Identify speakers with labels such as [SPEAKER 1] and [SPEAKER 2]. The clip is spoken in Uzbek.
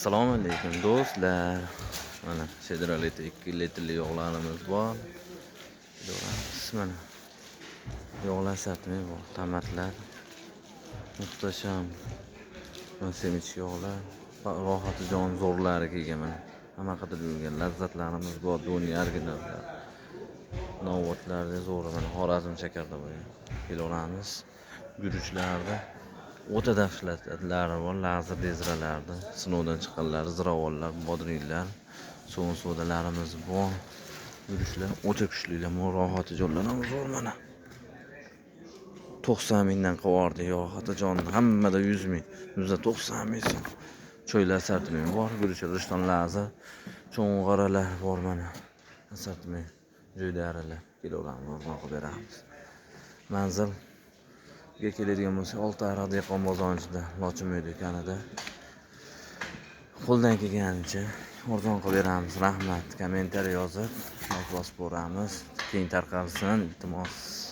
[SPEAKER 1] Assalomu alaykum, do'stlar. Mana Chevrolet 2 litrli yog'larimiz bor. Ko'ramiz mana. Yog'lar assortiment bor, tomatlar. Muhtasham. Mana семечка yog'lar, rohatijon zo'rlari kelgan mana. Hamma qidirib yurgan lazzatlarimiz bor, Doniya originallar. Novvotlarda zo'ri mana, Xorazm shakarda bo'lgan. Kelaveramiz. Guruchlarda o'ta dahshatlari bor, lazer dezralarda, sinovdan chiqqanlari, ziravorlar, bodringlar, sovun sodalarimiz bor. Guruchlar o'ta kuchlilar, rohatijonlar ham zo'r mana. 90 mingdan qilib rohatijon, hammada 100 ming. Bizda 90 ming so'm. Choylar assortiment bor, guruchlar, rishton lazer, cho'ng'aralar bor mana. Assortiment jo'ydarilar. Kelaveramiz, arzon qilib beramiz. Manzilga keladigan bo'lsak, Oltiariq dehqon bozori ichida, Lochin uy do'konida. Qo'ldan kelganicha arzon qilib beramiz. Rahmat. Kommentariy yozib, layk bosib ko'ramiz. Keng tarqalsin, iltimos.